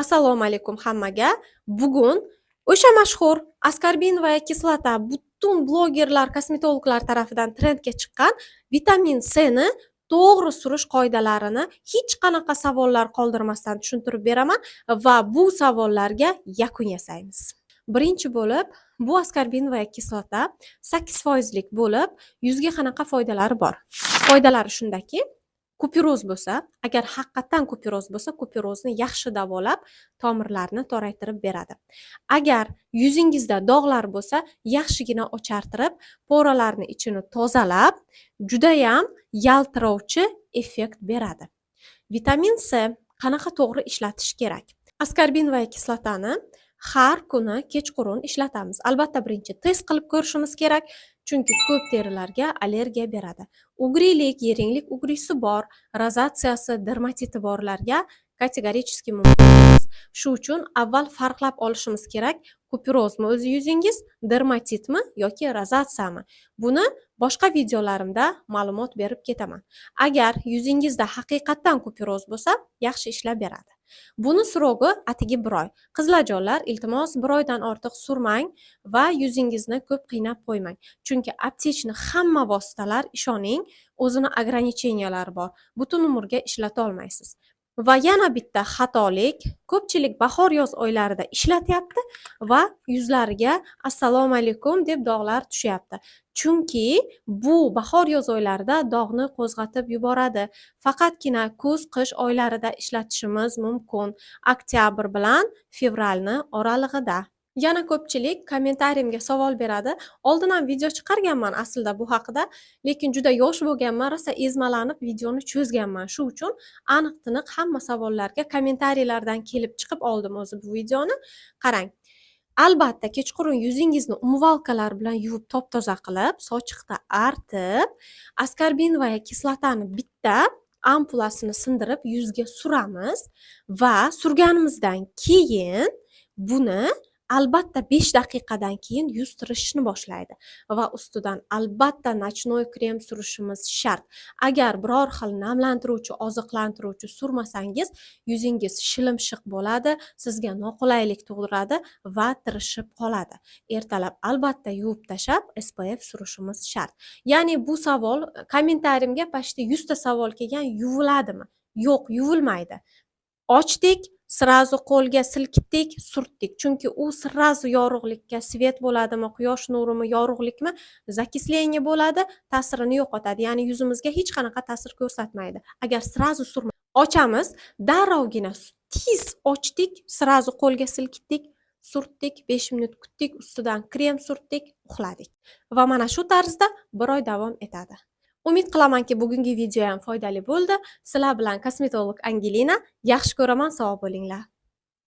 Assalomu alaykum hammaga. Bugun o'sha mashhur аскорбиновая кислота, butun blogerlar, kosmetologlar tarafidan trendga chiqqan vitamin C ni to'g'ri surish qoidalarini hech qanaqa savollar qoldirmasdan tushuntirib beraman va bu savollarga yakun yasaymiz. Birinchi bo'lib, bu аскорбиновая кислота 8 foizlik bo'lib, yuzga qanaqa foydalari bor? Foydalari shundaki, kuperoz bo'lsa, agar haqiqatdan kuperoz bo'lsa, kuperozni yaxshi davolab, tomirlarni toraytirib beradi. Agar yuzingizda dog'lar bo'lsa, yaxshigina ochartirib, пора larni ichini tozalab, judayam yaltirovchi effekt beradi. Vitamin C qanaqa to'g'ri ishlatish kerak? Аскорбиновая кислота ni har kuni kechqurun ishlatamiz. Albatta, birinchi test qilib ko'rishimiz kerak, chunki ko'p terilarga allergiya beradi. Угри lik, yiringlik угри si bor, rozatsiyasi, dermatiti borlarga категорически mumkin emas. Shu uchun avval farqlab olishimiz kerak, kuperozmi o'zi yuzingiz, dermatitmi yoki rozatsiyami. Buni boshqa videolarimda ma'lumot berib ketaman. Agar yuzingizda haqiqatdan kuperoz bo'lsa, yaxshi ishlab beradi. Buni срок i atigi bir oy. Qizlarjonlar, iltimos, bir oydan ortiq surmang va yuzingizni ko'p qiynab qo'ymang. Chunki аптечный hamma vositalar, ishoning, o'zini ограничения lari bor. Butun umrga ishlata olmaysiz. Va yana bitta xatolik: ko'pchilik bahor, yoz oylarida ishlatyapti va yuzlariga assalomu alaykum deb dog'lar tushyapti. Chunki bu bahor, yoz oylarida dog'ni qo'zg'atib yuboradi. Faqatgina kuz, qish oylarida ishlatishimiz mumkin. Oktyabr bilan fevralni oralig'ida. Yana ko'pchilik kommentariyimga savol beradi. Oldin ham video chiqarganman aslida bu haqida, lekin juda yosh bo'lganman, rosa ezmalanib videoni cho'zganman. Shu uchun aniq-tiniq hamma savollarga kommentariylardan kelib chiqib oldim o'zi bu videoni. Qarang. Albatta, kechqurun yuzingizni умывалка lar bilan yuvib, top-toza qilib, sochiqda artib, аскорбиновая кислота ni bitta ampulasini sindirib yuzga suramiz va surganimizdan keyin buni albatta 5 daqiqadan keyin yuz tirishishni boshlaydi va ustidan albatta ночной krem surishimiz shart. Agar biror xil namlantiruvchi, oziqlantiruvchi surmasangiz, yuzingiz shilimshiq bo'ladi, sizga noqulaylik tug'diradi va tirishib qoladi. Ertalab albatta yuvib tashlab, SPF surishimiz shart. Ya'ni bu savol, kommentariyimga почти 100 ta savol kelgan: yuviladimi? Yo'q, yuvilmaydi. Ochdik, сразу qo'lga silkitdik, surtdik. Chunki u сразу yorug'likka, свет bo'ladimi, quyosh nurimi, yorug'likmi, закисление bo'ladi, ta'sirini yo'qotadi. Ya'ni yuzimizga hech qanaqa ta'sir ko'rsatmaydi. Agar сразу surma ochamiz, darrovgina tez ochdik, сразу qo'lga silkitdik, surtdik, 5 minut kutdik, ustidan krem surtdik, uxladik. Va mana shu tarzda bir oy davom etadi. Umid qilamanki, bugungi video ham foydali bo'ldi. Sizlar bilan kosmetolog Angelina. Yaxshi ko'raman, sog' bo'linglar.